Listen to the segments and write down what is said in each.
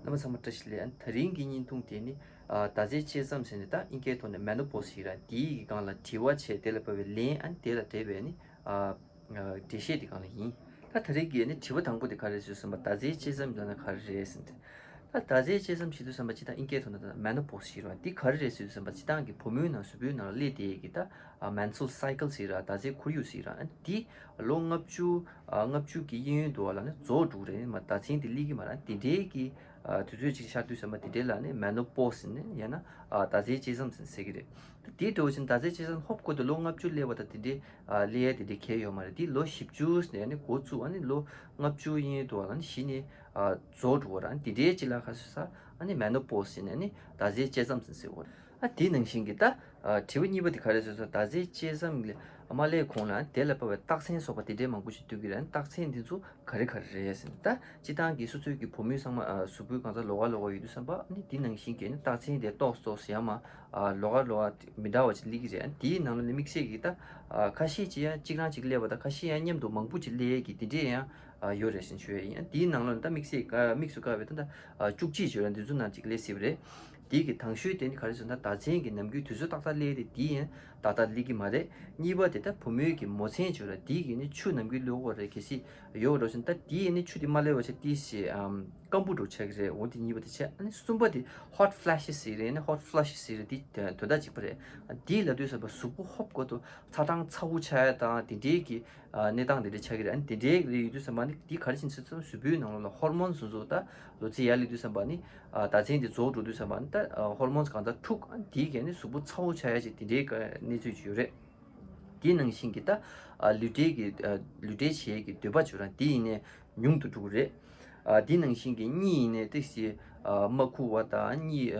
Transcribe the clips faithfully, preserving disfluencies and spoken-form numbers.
རྣམ་པ་ཚང་མ་བཀྲ་ཤིས་བདེ་ལེགས། ཨ་ནི་དེ་རིང་གི་བརྙན་ཐུང་དེ་ནི་ཨ་ཟླ་མཚན་བཅད་མཚམས་ཟེར་ནས་ད་ཨིན་སྐད་ཐོག་ནས་མེ་ནོ་པོ་སི་ཞིག་ར། དེའི་གི་སྒང་ལ་དྲི་བ་བྱས། དེ་ལ་བབས་པའི་ལན། ཨ་ནི་དེ་ལ་འབྲེལ་བའི་ནི་ཨ་འགྲེལ་བཤད་དེ་སྒང་ལ་ཡིན། ད་དེ་རིང་གི་ནི་དྲི་བ་དང་པོ་དེ་ག་རེ་ཟེར་དུས་ཙམ་པ། ཟླ་མཚན་བཅད་མཚམས་ཟེར་ན་ག་རེ་རེད་ཟེར་ནས། ད་ཟླ་མཚན་བཅད་མཚམས་བྱེད་དུས་ཙམ་པ་སྤྱིར་བཏང་ཨིན་སྐད་ཐོག་ནས་ད་མེ་ནོ་པོ་སི་ཞིག་ར། འདི་ག་རེ་རེད་ཟེར་དུས་ཙམ་པ། སྤྱིར་བཏང་གི་བུ་མོའི་ནང་གཟུགས་པོའི་ནང་ལ་སླེབས་དེ་གི་ད་ཨ་menstrual cycle ཟེར་ར། ཟླ་མཚན་ཁོར་ཡུག་ཟེར་ར། ཨ་ནི་འདི་ལོ་ལྔ་བཅུ་ཨ་ལྔ་བཅུ་གི་གཡས་གཡོན་དུ་བ་ལ་ནི་རྫོགས་འགྲོ་གི་རེད། མ་ཟླ་མཚན་དེ་སླེབས་ཀྱི་མ་རེད། དེ་འདྲའི་གི་ཨ་དུས་ཚོད་ཅིག་ཤར་དུས་ཙམ་པ་དེ་འདྲའི་ལ་ནི་མེ་ནོ་པོ་སི་ནི་ཡང་ན་ཨ་ཟླ་མཚན་བཅད་མཚམས་ཟེར་གྱི་རེད། དེ་འདྲ་བོ་ཅིག་ཟླ་མཚན་བཅད་མཚམས་ཧོབ་ཁོ་དེ་ལོ་ལྔ་བཅུ་སླེབས་པ་དང་དེ་འདྲའི་ཨ་སླེབས་ཡ་དེ་འདྲའི་གལ་ཡོད་མ་རེད། དེ་ལོ་བཞི་བཅུ་ནས་ནི་འགོ་བཙུགས། ཨ་ནི་ལོ་ལྔ་བཅུ་གཡས་གཡོན་དུ་བ་ལ་ནི་གཞི་ནས་ཨ་རྫོགས་འགྲོ་བ་ར། ཨ་ནི་དེ་འདྲའི་ཅིག་ལ་ག་རེ་ཟེར་ས། ཨ་ནི་མེ་ནོ་པོ་སི་ཟེར་ནས་ནི་ཟླ་མཚན་བཅད་མཚམས་ཟེར་ཟེར་བ་རེད། ཨ་དེ་ནང་བཞིན་གྱི་ད་ཨ་དྲི་བ་གཉིས་པ་དེ་ག་རེ་ཟེར་ས། ཟླ་མཚན་བཅད་མཚམས་ལས་མ་སླེབས་གོང་ལ་དེ་ལ་དཔག་པའི་རྟགས་མཚན་སོགས་པ་དེ་འདྲའི་མང་པོ་ཞིག་འདུག་གི་རེད། རྟགས་མཚན་འདི་ཚོ་ག་རེ་ག་རེ་རེད་ཟེར་ན། ད་སྤྱིར་བཏང་གི་སོ་སོའི་གི་བུ་མོའི་ཚང་མ་ཨ་གཟུགས་པོའི་གང་ཟག་ལོགས་ཀ་ལོགས་ཀ་ཡོད་དུས་ཙམ་པ། ཨ་ནི་དེ་ནང་བཞིན་གྱི་ནི་རྟགས་མཚན་དེ་ཏོག་ཙམ་ཡང་མ་ཨ་ལོགས་ཀ་ལོགས་ཀ་མི་འདྲ་བ་ཅིག་སླེབས་ཀྱི་རེད། ཨ་དེའི་ནང་ལ་ནི་དམིགས་བསལ་གྱི་ད་ཨ་ཁ་ཤས་ཅིག་ཡང་གཅིག་རང་ཅིག་སླེབས་པ་དང་། ཁ་ཤས་ཡང་མཉམ་དུ་མང་པོ་ཅིག་སླེབས་ཀྱི་དེ་འདྲས་ཡང་ཨ་ཡོད་རེད་ཟེར་ཞུ་ཡ་ཡིན། ཨ་དེའི་ནང་ལ་ནི་ད་དམིགས་བསལ་ཨ་དམིགས་སུ་བཀར་བའི་ད་ད་ཨ་བཅུ་གཅིག་ཅིག་ཡོད་རེད། འདི་ཚོ་ནང་ཅིག་སླེབས་སྲིད་པ་རེད། དེའི་གི་དང་ཤོས་དེ་ནི་ག་རེ་ཟེར་ན། ཟླ་མཚན་གྱི་ནམ་རྒྱུན་དུས་ཚོད་ཏག་ཏག་སླེབས་ཏེ་དེ་ཡང་ཏག་ཏག་སླེབས་ཀྱི་མ་རེད། གཉིས་པ་དེ་ད་བུ་མོའི་གི་མོ་མཚན་ཅིག་ཡོད་རེད། དེའི་གི་ནི་ཆུ་ནམ་རྒྱུན་སླེབས་ཀྱི་ཡོད་རེད། གལ་སྲིད་ཡོད་འགྲོ་ཟེར་ན། ད་དེའི་ནི་ཆུ་དེ་མ་སླེབས་པ་བྱས་ཏེ་ཞེ་ཨམ་སྐམ་པོ་འགྲོ་ཆགས་ཀྱི་རེད། འོ་དེ་གཉིས་པ་དེ་བྱས། ཨ་ནི་གསུམ་པ་དེ་hot flashes ཟེར་རེད། ནི་hot flushes ཟེར་རེད། དེ་དོན་དག་གཅིག་པ་རེད། ཨ་དེ་ལབ་དུས་ཙམ་པ་གཟུགས་པོ་ཧོབ་ཁོ་དེ་ཚ་གྲང་ཚ་པོ་ཆགས་ཡ་དང་དེ་འདྲའི་གི་ཨ་གནས་སྟངས་དེ་འདྲ་ཆགས་ཀྱི་རེད། ཨ་ནི་དེ་འདྲའི་རེད་ཡོད་དུས་ཙམ་པ་ནི་དེ་ག་རེ་བྱེད་ཟེར་ཙམ། གཟུགས་པོའི་ནང་ལོགས་ལ་ཧོར་མོན་སོ་སོ་ད་ལོ་ཚད་ཡར་སླེབས་དུས་ཙམ་པ་ནི་ཨ་ཟླ་མཚན་དེ་རྫོགས་འགྲོ་དུས་ཙམ་པ་ནི་ད་ཨ་ཧོར་མོན་གང་ལྟར་འཁྲུག་ཨ་ནི་དེའི་གི་ནི་གཟུགས་པོ་ཚ་པོ་ཆགས་ཡ་ཅིག་དེ་འདྲའི་གི་གནས་ཚུལ་ཅིག་ཡོད་རེད། དེ་ནང་བཞིན་གྱི་ད་ཨ་ལུས་འབྲེལ་གྱི་ཨ་ལུས་འབྲེལ་བྱེད་ཀྱི་འདོད་པ་ཅིག་ཡོད་ར། དེ་ཡིན་ནའི་ཉུང་དུ་འགྲོ་གི་རེད། ཨ་དེ་ནང་བཞིན་གྱི་གཉིད་ཡིན་ནའི་ཏོག་ཙམ་ཨ་མ་ཁུག་པ་དང་། གཉིད་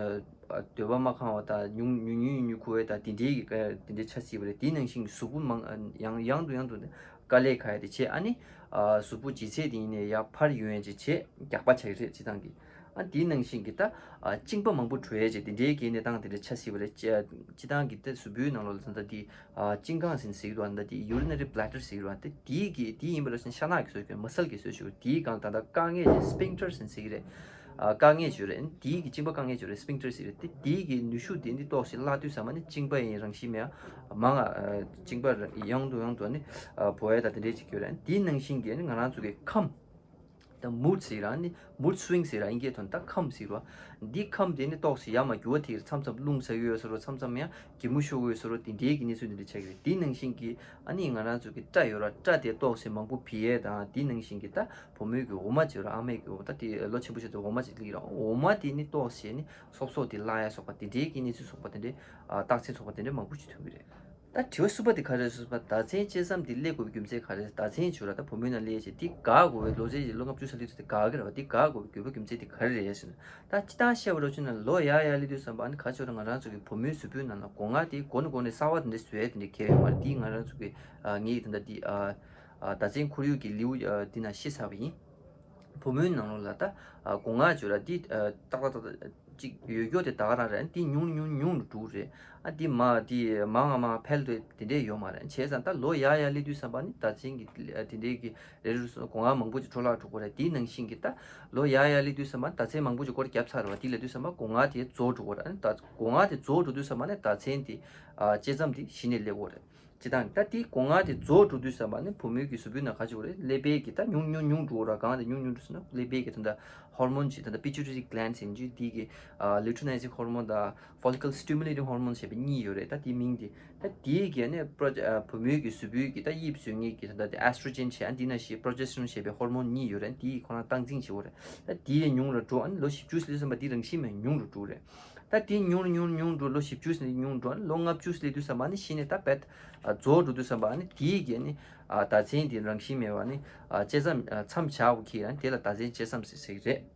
ཨ་འདོད་པ་མ་ཁེངས་པ་དང་། ཉུང་ཉུང་ཉུང་ཉུང་ཁུག་པ་དང་། དེ་འདྲའི་གི་དེ་འདྲའི་ཆ་སྲིད་པ་རེད། དེ་ནང་བཞིན་གྱི་གཟུགས་པོ་མང་ཡང་ཡང་དུ་ཡང་དུ་དཀའ་ལས་ཁག་ཡ་དེ་བྱས། ཨ་ནི་ཨ་གཟུགས་པོ་ལྗིད་ཚད་དེ་ཡིན་ནའི་ཡར་འཕར་ཡོང་ཡ་ཅིག་བྱས། རྒྱགས་པ་ཆགས་ཀྱི་རེད། སྤྱིར་བཏང་གི། ཨ་དེ་ནང་བཞིན་གྱི་ད་ཨ་གཅིན་པ་མང་པོ་བྲོ་ཡ་ཅིག་དེ་འདྲའི་གི་གནས་སྟངས་དེ་འདྲ་ཆ་སྲིད་པ་རེད། སྤྱི་སྤྱིར་བཏང་གི་ད་གཟུགས་པོའི་ནང་ལོགས་ལ་ད་ལྟ་དེ་ཨ་གཅིན་རྐང་ཟེར་ཟེར་གྱི་འདུག་ད་ལྟ་དེ་urinary bladder ཟེར་གྱི་འདུག་ད་ལྟ་དེའི་གི་དེ་ཡིན་པ་རེད་ཟེར་ན། ཤ་ནག་གི་བཟོ་ཞིག་མ་སལ་གི་བཟོ་ཞིག་དེའི་སྒང་ད་ལྟ་དཀའ་ངལ་ཅིག་sphincter ཟེར་ཟེར་གྱི་རེད། ཨ་དཀའ་ངལ་ཅིག་ཡོད་རེད། དེའི་གི་གཅིན་པ་དཀའ་ངལ་ཅིག་ཡོད་རེད། sphincter ཟེར་རེད། དེ་དེའི་གི་ནུས་ཤུགས་དེ་འདི་ཏོག་ཙམ་བརླག་དུས་ཙམ་པ་ནི་གཅིན་པ་ཡི་རང་བཞིན་མེད་ཨ་མང་ཨ་གཅིན་པ་ཡང་དུ་ཡང་དུ་ནི་ཨ་བྲོ་ཡ་ད་དེ་འདྲའི་ཅིག་ཡོད་རེད། དེའི་ནང་བཞིན་གྱི་ནི་ང་རང་ཚོ་གི་ཁམས། ད་mood ཟེར་ར་ནི་mood swing ཟེར་ར། ཨིན་སྐད་ཐོག་ནས་ད་ཁམས་ཟེར་བ། འདི་ཁམས་དེ་ནི་ཏོག་ཙམ་ཡར་མར་འགྱུར་བ་ཐེབས། མཚམས་མཚམས་རླུང་ཟ་གི་ཡོད་ཟེར་རོ། མཚམས་མཚམས་ཡང་གད་མོ་ཤོར་གི་ཡོད་ཟེར་རོ། དེ་འདྲའི་གི་གནས་ཚུལ་དེ་འདྲ་ཆགས་ཀྱི་རེད། དེ་ནང་བཞིན་གྱི་ཨ་ནི་ང་རང་ཚོ་གི་སྐྲ་ཡོད་ར། སྐྲ་དེ་ཏོག་ཙམ་མང་པོ་འབིགས་ཡས་དང་། དེ་ནང་བཞིན་གྱི་ད་བུ་མོའི་གི་འོ་མ་ཅིག་ཡོད་ར། ཨ་མའི་གི་འོ་མ། ད་དེ་ལོ་ཆེན་པོ་ཆགས་ཚེ་འོ་མ་ཅིག་སླེབས་ཀྱི་ར། འོ་མ་དེ་ནི་ཏོག་ཙམ་ནི་སོབ་སོབ་དེ་བརླག་ཡ་སོགས་པ་དེ་འདྲའི་གི་གནས་ཚུལ་སོགས་པ་དེ་འདྲའི་ཨ་རྟགས་མཚན་སོགས་པ་དེ་འདྲའི་མང་པོ་ཞིག་ཐོན་གྱི་རེད། ད་དྲི་བ་གསུམ་པ་དེ་ག་རེ་ཟེར་བ། ཟླ་མཚན་བཅད་མཚམས་དེ་སླེབས་དགོས་པའི་རྒྱུ་མཚན་ག་རེ། ཟླ་མཚན་བྱས་ར་ད་བུ་མོའི་ནང་སླེབས་བྱས་དེ་འགག་དགོས་པའི། ལོ་ཚད་ཀྱི་ལོ་ལྔ་བཅུ་ཙམ་སླེབས་དུས་དེ་འགག་གི་རེད་བ། དེ་འགག་དགོས་པའི་དགོས་པ་རྒྱུ་མཚན་དེ་ག་རེ་རེད་ཟེར་ན། ད་སྤྱིར་བཏང་བཤད་པ་འདྲ་བྱས་ན་ལོ་ཡར་ཡར་སླེབས་དུས་ཙམ་པ་ཨ་ནི་ག་ཚོད་ར་ང་རང་ཚོ་གི་བུ་མོའི་གཟུགས་པོའི་ནང་ལ་སྒོ་ང་དེ་སྒོ་ནས་སྒོ་ནས་གསར་པ་དེ་འདྲ་བཟོ་ཡ་དེ་འདྲ་གལ་ཡོད་མ་རེད། དེ་ང་རང་ཚོ་གི་ཨ་ངའི་ད་ལྟ་དེ་ཨ་ཨ་ཟླ་མཚན་ཁོར་ཡུག་གི་ལེའུ་ཨ་དེ་ནང་བཤད་ཚར་བ་ཡིན། བུ་མོའི་ནང་ལོགས་ལ་ད་ཨ་སྒོ་ང་བྱས་ར་དེ་ཨ་ཏག་ཏག་ཏག་ཏག་ཅིག་ཡོད་རྒྱུ་དེ་ད་ག་རང་རེད། དེ་ཉུང་ཉུང་ཉུང་རུ་འགྲོ་གི་རེད། ཨ་དེ་མ་དེ་མང་ང་མང་ང་འཕེལ་དུ་དེ་འདྲས་ཡོད་མ་རེད། བྱས་ཙང་ད་ལོ་ཡར་ཡར་སླེབས་དུས་ཙམ་པ་ནི་ཟླ་མཚན་གྱི་ཨ་དེ་འདྲས་ཀྱི་རེ་རེ་སྒོ་ང་མང་པོ་ཅིག་འཕྲོ་བརླག་འགྲོ་གི་རེད། དེ་ནང་བཞིན་གྱི་ད་ལོ་ཡར་ཡར་སླེབས་དུས་ཙམ་པ་ཟླ་མཚན་མང་པོ་ཅིག་སྒོ་ར་བརྒྱབ་ཚར་བ་དེ་སླེབས་དུས་ཙམ་པ་སྒོ་ང་དེ་རྫོགས་འགྲོ་གི་རེད། ཨ་ནི་ད་སྒོ་ང་དེ་རྫོགས་འགྲོ་དུས་ཙམ་པ་ནི་ཟླ་མཚན་དེ་ཨ་བཅད་མཚམས་དེ་གཞི་ནས་སླེབས་ཀྱི་རེད། སྤྱིར་བཏང་ད་དེའི་སྒོ་ང་དེ་རྫོགས་འགྲོ་དུས་ཙམ་པ་ནི་བུ་མོའི་གི་གཟུགས་པོའི་ནང་ག་ཅིག་ཡོད་རེད། ཀླད་པའི་གི་ད་ཉུང་ཉུང་ཉུང་འགྲོ་ར། གང་དེ་ཉུང་ཉུང་འགྲོ་ཟེར་ན་ཀླད་པའི་གི་ད་ལྟ་ཧོར་མོན་ཅིག་ད་ལྟ་pituitary gland ཟེར་གྱི་དེའི་གི་ཨ་luteinizing hormone དང་follicle stimulating hormone ཞེས་པའི་གཉིས་ཡོད་རེད། ད་དེའི་མིང་དེ་ད་དེའི་གི་ནི་པྲོ་ཨ་བུ་མོའི་གི་གཟུགས་པོའི་གི་ད་དབྱིབས་བཟོ་མཁན་གི་ད་ལྟ་དེ་estrogen ཞེས་ཨ་འདི་ན་ཞེས་progesterone ཞེས་པའི་ཧོར་མོན་གཉིས་ཡོད་རེད། དེའི་ཁོ་རང་སྟངས་འཛིན་བྱེད་ཀྱི་ཡོད་རེད། ད་དེ་ཉུང་རུ་འགྲོ། ཨ་ནི་ལོ་བཞི་བཅུ་སླེབས་ཙམ་པ་དེ་རང་བཞིན་མེད་ཉུང་རུ་འགྲོ་རེད། ད་དེ་ཉུང་རུ་ཉུང་རུ་ཉུང་རུ་འགྲོ། ལོ་བཞི་བཅུ་ཟིན་ནས་ཉུང་རུ་འགྲོ། ཨ་ནི་ལོ་ལྔ་བཅུ་སླེབས་དུས་ཙམ་པ་ཨ་ནི་གཞི་ནས་ད་བེད་ཨ་རྫོགས་འགྲོ་དུས་ཙམ་པ་ཨ་ནི་དེའི་གི་ནི་ཨ་ཟླ་མཚན་དེ་རང་བཞིན་མེད་པ་ནི་ཨ་བཅད་མཚམས་ཨ་མཚམས་བྱ་འོ་ཁྱི་ཨ་ནི་དེ་ལ་ཟླ་མཚན་བཅད་མཚམས་ཟེར་ཟེར་གི་རེད།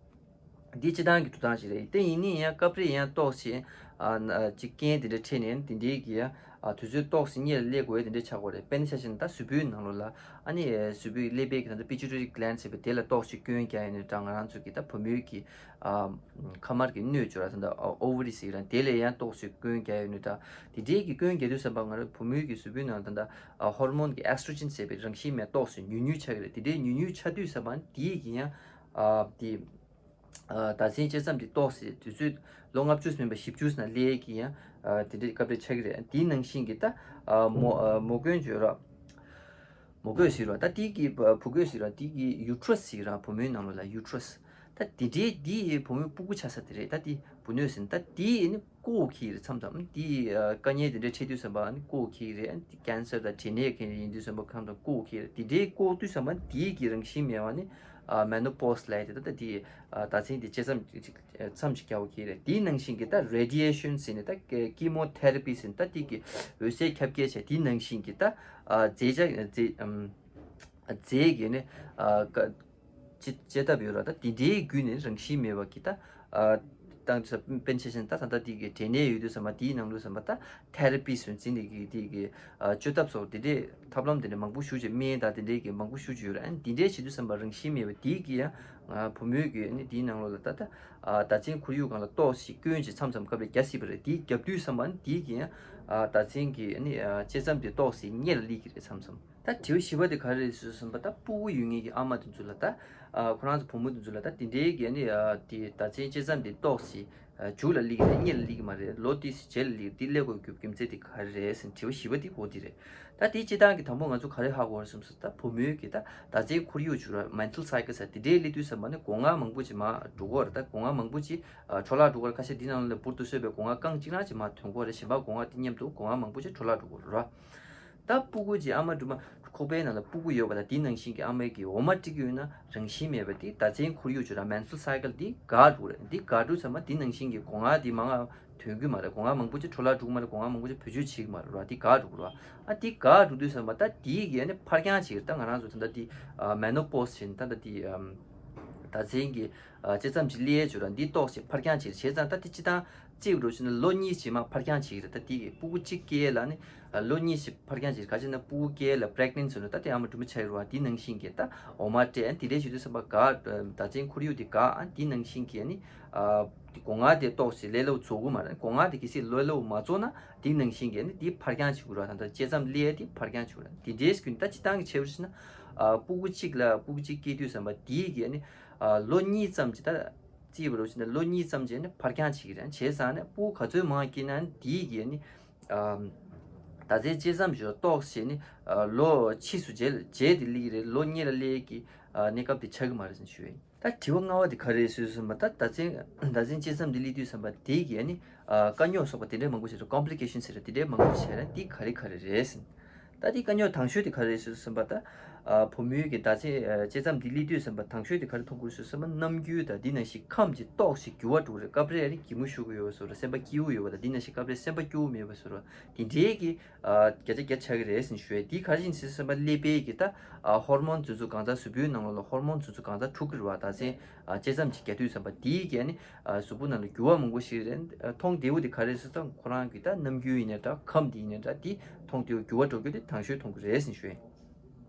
འདི་སྤྱིར་བཏང་གི་འགྲོ་སྟངས་ཤིག་རེད། དེ་ཡིན་ནའི་ཡང་སྐབས་རེ་ཡང་ཏོག་ཙམ་ཨ་ན་ཅིག་རྐྱེན་དེ་འདྲ་འཕྲད་ནས་དེ་འདྲའི་གི་ཡང་ཨ་དུས་ཚོད་ཏོག་ཙམ་སྔོན་ལ་སླེབས་དགོས་དེ་འདྲ་ཆགས་ཀྱི་རེད། དཔེར་ན་ཆ་བཞག་ན་ད་གཟུགས་པོའི་ནང་ལོགས་ལ་ཨ་ནི་གཟུགས་པོའི་ཀླད་པའི་གི་ད་ལྟ་pituitary gland ཟེར་བའི་དེ་ལ་ཏོག་ཙམ་སྐྱོན་རྒྱག་ཡོད་ནའི་འདྲ། ང་རང་ཚོ་གི་ད་བུ་མོའི་གི་ཨ་མཁལ་མར་གྱི་སྣོད་ཅིག་ཡོད་ར། ད་ལྟ་ཨ་ovary ཟེར་ར། དེ་ལ་ཡང་ཏོག་ཙམ་སྐྱོན་རྒྱག་ཡོད་ནའི་འདྲ། དེ་འདྲའི་གི་སྐྱོན་རྒྱག་དུས་ཙམ་པ་ང་རང་བུ་མོའི་གི་གཟུགས་པོའི་ནང་ད་ལྟ་ཨ་ཧོར་མོན་གི་estrogen ཟེར་བའི་རང་བཞིན་མེད་ཏོག་ཙམ་ཉུང་ཉུང་ཆགས་ཀྱི་རེད། དེ་འདྲའི་ཉུང་ཉུང་ཆགས་དུས་ཙམ་པ་དེའི་གི་ཡང་ཨ་དེ་ ཨ་ཟླ་མཚན་དཔྱད་མཚམས་དེ་གཏོགས་སའི་དུས་ཚོད་ལོ་ལྔ་བཅུ་མིན་པ་བཞི་བཅུ་ན་སླེབས་ཀྱི་ཡང་ཨ་དེ་འདྲའི་སྐབས་རེ་ཆགས་ཀྱི་རེད། དེའི་ནང་བཞིན་གྱི་ད་ཨ་མོ་ཨ་མོ་རྒོད་བརྗོད་ར། མོ་རྒོད་ཟེར་ར་ད་དེ་གི་བུ་རྒོད་ཟེར་ར་དེ་གི་uterus་ཟེར་ར་བུ་མོའི་ནང་ལོགས་ལ་uterus། ད་དེ་འདྲའི་དེ་བུ་མོའི་སྤུ་གུ་ཆགས་ས་དེ་རེད། ད་དེ་བུ་སྣོད་ཟེར་ན་ད་དེ་ནི་བཀོ་གི་རེད། མཚམས་མཚམས་དེ་ཨ་དཀའ་ངལ་དེ་འདྲ་འཕྲད་དུས་ཙམ་པ་ནི་བཀོ་གི་རེད། དེ་cancer་དང་འབྲས་ནད་ག་རེ་ཡིན་དུས་ཙམ་པ་མཚམས་མཚམས་བཀོ་གི་རེད། དེ་འདྲའི་བཀོ་དུས་ཙམ་པ་དེ་གི་རང་བཞིན་མེད་པ་ནི་ཨ་menopause་ལབ་ཡ་དེ་ད་ད་དེ་ཨ་ཟླ་མཚན་དེ་དཔྱད་མཚམས་ཅིག་མཚམས་ཅིག་རྒྱག་གི་རེད། དེའི་ནང་བཞིན་གྱི་ད་radiation་ཟེར་ནས་ད་chemotherapy་ཟེར་ནས་ད་དེ་གི་འོད་ཟེར་ཁྱབ་སྐྱེལ་བྱས་དེའི་ནང་བཞིན་གྱི་ད་ཨ་རྫས་ཆ་རྫས་ཨམ་རྫས་ཀྱི་ནི་ཨ་ཀ་ཅི་བྱེད་ཐབས་ཡོད་ར། ད་དེ་འདྲའི་བརྒྱུད་ནས་རང་བཞིན་མེད་པ་གི་ད་ཨ་ཏང་ས་པན་ཆེ་ཤན་ད་ད་ལྟ་དེ་གི་འབྲས་ནད་ཡོད་དུས་ཙམ་པ་དེའི་ནང་ལོགས་ཙམ་པ་ད་therapy་སུན་འཛིན་དེ་གི་དེ་གི་ཨ་བཅོས་ཐབས་སོགས་དེ་འདྲའི་ཐབས་ལམ་དེ་འདྲ་མང་པོ་ཞུ་བྱས་སྨན་དང་དེ་འདྲའི་གི་མང་པོ་ཞུ་བྱས་ཡོད་ར། ཨ་ནི་དེ་འདྲའི་བྱེད་དུས་ཙམ་པ་རང་བཞིན་མེད་པ་དེ་གི་ཡང་ཨ་བུ་མོའི་གི་ཨ་ནི་དེའི་ནང་ལོགས་ལ་ད་ད་ཨ་ཟླ་མཚན་ཁོར་ཡུག་སྒང་ལ་ཏོག་ཙམ་སྐྱོན་ཅིག་མཚམས་མཚམས་སྐབས་རེ་རྒྱག་སྲིད་པ་རེད། དེ་རྒྱབ་དུས་ཙམ་པ་ཨ་ནི་དེ་གི་ཡང་ཨ་ཟླ་མཚན་གི་ཨ་ནི་ཨ་དཔྱད་མཚམས་དེ་ཏོག་ཙམ་སྔོན་ལ་སླེབས་ཀྱི་རེད་མཚམས་མཚམས། ད་དྲི་བ་བཞི་པ་དེ་ག་རེ་རེད་ཟེར་ཙམ་པ་ད་སྤུ་གུ་ཡོད་མཁན་གྱི་ཨ་མ་དེ་ཚོ་ལ་ད་ཨ་ཁོ་རང་ཚོ་བུ་མོ་དེ་ཚོ་ལ་ད་དེ་འདྲའི་གི་ཨ་ནི་ཨ་དེ་ཟླ་མཚན་དཔྱད་མཚམས་དེ་ཏོག་ཙམ་ཨ་མཇུག་ལ་སླེབས་ཀྱི་རེད། སྔོན་ལ་སླེབས་ཀྱི་མ་རེད། ལོ་ཏོག་ཙམ་རྗེས་ལ་སླེབས་དེ་སླེབས་དགོས་རྒྱུ་རྒྱུ་མཚན་དེ་ག་རེ་རེད་ཟེར་དྲི་བ་བཞི་པ་དེ་གོ་དེ་རེད། ད་དེ་སྤྱིར་བཏང་གི་དང་པོ་ང་ཚོ་ག་རེ་ཧ་གོ་རེད་ཟེར་ཙམ་ད་བུ་མོའི་གི་ད་ཟླ་མཚན་ཁོར་ཡུག་འགྱུར་བ་menstrual cycle་ཟེར་དེ་འདྲའི་སླེབས་དུས་ཙམ་པ་ནི་སྒོ་ང་མང་པོ་ཅིག་མར་འགྲོ་གི་རེད། ད་སྒོ་ང་མང་པོ་ཅིག་ཨ་འཕྲོ་བརླག་འགྲོ་གི་རེད། ཁ་ཤས་དེ་ནང་ལ་འབུར་དུ་གསོས་པའི་སྒོ་ང་རྐང་གཅིག་རང་ཅིག་མར་ཐོན་གྱི་རེད། གཞན་པ་སྒོ་ང་དེ་མཉམ་དུ་སྒོ་ང་མང་པོ་ཅིག་འཕྲོ་བརླག་འགྲོ་གི་རེད། ད་སྤུ་གུ་ཅིག་ཨ་མ་སྦྲུམ་མ་ཁོག་པའི་ནང་ལ་སྤུ་གུ་ཡོད་པ་དང་དེ་ནང་བཞིན་གྱི་ཨ་མའི་གི་འོ་མ་སྤྲད་ཀྱི་ཡོད་ན་རང་བཞིན་མེད་པ་དེ་ཟླ་མཚན་ཁོར་ཡུག་འགྱུར་བ་menstrual cycle་དེ་འགག་འགྲོ་གི་རེད། འདི་འགག་འགྲོ་ཙམ་པ་དེ་ནང་བཞིན་གྱི་སྒོ་ང་དེ་མང་ང་ཐོན་གྱི་མ་རེད། སྒོ་ང་མང་པོ་ཅིག་འཕྲོ་བརླག་འགྲོ་གི་མ་རེད། སྒོ་ང་མང་པོ་ཅིག་བེད་སྤྱོད་བྱེད་ཀྱི་མ་རེད་ར། དེ་འགག་འགྲོ་གི་རེད། ཨ་དེ་འགག་འགྲོ་དུས་ཙམ་པ་ད་དེའི་གི་ཨ་ནི་ཕར་འགྱངས་བྱེད་ཀྱི་རེད། ད་ང་རང་ཚོ་ད་ལྟ་དེ་ཨ་menopause་བྱས་ནས་ད་ལྟ་དེ་ཨམ་ཟླ་མཚན་གྱི་ཨ་དཔྱད་མཚམས་ཅིག་སླེབས་ཡས་བྱུང་ར། འདི་ཏོག་ཙམ་ཕར་འགྱངས་བྱེད་ཀྱི་རེད། བྱས་ཙང་ད་དེ་སྤྱིར་བཏང་རྩིས་འགྲོ་ཕྱིན་ན་ལོ་གཉིས་ཅིག་མར་ཕར་འགྱངས་བྱེད་ཀྱི་རེད། ད་དེ་གི་སྤུ་གུ་གཅིག་སྐྱེ་ཡས་ལ་ནི་ཨ་ལོ་གཉིས་ཅིག་ཕར་འགྱངས་བྱེད་ཀྱི་རེད། ག་ཅི་ན་སྤུ་གུ་སྐྱེ་ཡས་ལ་pregnant་བྱུང་ན་ད་དེ་ཨ་མ་སྦྲུམ་མ་ཆགས་ཀྱི་རེད་བ། དེ་ནང་བཞིན་གྱི་ད་འོ་མ་སྤྲད། ཨ་དེ་འདྲའི་བྱེད་དུས་ཙམ་པ་འགག་ཟླ་མཚན་ཁོར་ཡུག་དེ་འགག་ཨ་དེ་ནང་བཞིན་གྱི་ཨ་ནི་ཨ་དེ་སྒོ་ང་དེ་ཏོག་ཙམ་ལས་སླ་པོ་རྫོགས་ཀྱི་མ་རེད། སྒོ་ང་དེ་གལ་སྲིད་ལས་སླ་པོ་མ་རྫོགས་ན་དེ་ནང་བཞིན་གྱི་ཨ་ནི་དེ་ཕར་འགྱངས་བྱེད་དགོས་རེད་བ། ད་ལྟ་དཔྱད་མཚམས་སླེབས་ཡས་དེ་ཕར་འགྱངས་བྱེད་དགོས་རེད། དེ་འདྲའི་སྐྱོན་ད་སྤྱིར་བཏང་གི་ཆེ་བར་ཕྱིན་ན་ཨ་སྤུ་གུ་གཅིག་ལ་སྤུ་གུ་གཅིག་སྐྱེས་དུས་ཙམ་པ་དེའི་གི་ཨ་ནི་ཨ་ལོ་གཉིས་ཙམ་ཅིག་ད་རྩིས་པ་རུ་ཕྱིན་ན་ལོ་གཉིས་ཙམ་ཅིག་ནི་ཕར་འགྱངས་བྱེད་ཀྱི་རེད། བྱས་ཙང་ནི་སྤུ་གུ་ག་ཚོད་མང་སྐྱེས་ན་ནི་དེའི་གི་ཨ་ནི་ཨ་ཟླ་མཚན་དཔྱད་མཚམས་ཅིག་ཏོག་ཙམ་ནི་ཨ་ལོ་ཕྱིས་སུ་རྗེས་རྗེས་དེ་སླེབས་ཀྱི་རེད། ལོ་གཉིས་ལ་སླེབས་ཀྱི་ཨ་གནས་སྐབས་དེ་ཆགས་ཀྱི་མ་རེད་ཟེར་ཞུ་ཡ་ཡིན། ད་དྲི་བ་ལྔ་པ་དེ་ག་རེ་རེད་ཟེར་ཙམ་པ་ད་ཟླ་མཚན་ཟླ་མཚན་དཔྱད་མཚམས་དེ་སླེབས་དུས་ཙམ་པ་དེ་གི་ཨ་ནི་ཨ་དཀའ་རྙོག་སོགས་པ་དེ་འདྲའི་མང་པོ་ཞིག་རེད། complication་ཟེར་རེད། དེ་འདྲའི་མང་པོ་ཞིག་རེད། དེ་ག་རེ་ག་རེ་རེད་ཟེར། ད་དེ་དཀའ་རྙོག་དང་ཤོས་དེ་ག་རེ་རེད་ཟེར་ཙམ་པ་ད་ཨ་བུ་མོའི་གི་ཟླ་མཚན་ཨ་དཔྱད་མཚམས་དེ་སླེབས་དུས་ཙམ་པ་དང་ཤོས་དེ་ག་རེ་མཐོང་གི་རེད་ཟེར་ཙམ་པ་རྣམ་འགྱུར་དང་དེ་ནང་བཞིན་ཁམས་ཀྱི་ཏོག་ཙམ་འགྱུར་བ་འགྲོ་གི་རེད། སྐབས་རེ་ཨ་ནི་གད་མོ་ཤོར་གི་ཡོད་པ་བཟོ་འདྲ། སེམས་པ་སྐྱིད་པོ་ཡོད་པ་དང་དེ་ནང་བཞིན་སྐབས་རེ་སེམས་པ་སྐྱོ་པོ་མེད་པ་བཟོ་འདྲ། དེ་འདྲའི་གི་ཨ་བརྒྱ་ཆ་བརྒྱ་ཆགས་ཀྱི་རེད་ཟེར་ནས་ཞུ་ཡ། དེ་ག་རེ་ཡིན་ཟེར་ཙམ་པ་ཀླད་པའི་གི་ད་ཨ་ཧོར་མོན་དེ་ཚོ་གང་ཚ་གཟུགས་པོའི་ནང་ལོགས་ལ་ཧོར་མོན་དེ་ཚོ་གང་ཚ་འཁྲུག་གི་རེད་བ། ད་ཟེར་ཨ་དཔྱད་མཚམས་ཅིག་རྒྱག་དུས་ཙམ་པ་དེའི་གི་ཨ་ནི་ཨ་གཟུགས་པོ་ནང་ལ་འགྱུར་བ་མང་པོ་ཞིག་རེད། ཨ་མཐོང་བདེ་པོ་དེ་ག་རེ་ཟེར་ཙམ་ཁོ་རང་གི་ད་རྣམ་འགྱུར་ཡིན་ནའི་འདྲ་ཁམས་དེ་ཡིན་ནའི་འདྲ་དེ་མཐོང་བདེ་པོ་འགྱུར་བ་འགྲོ་རྒྱུ་དེ་དང་ཤོས་མཐོང་གི་རེད་ཟེར་ནས་ཞུ་ཡ།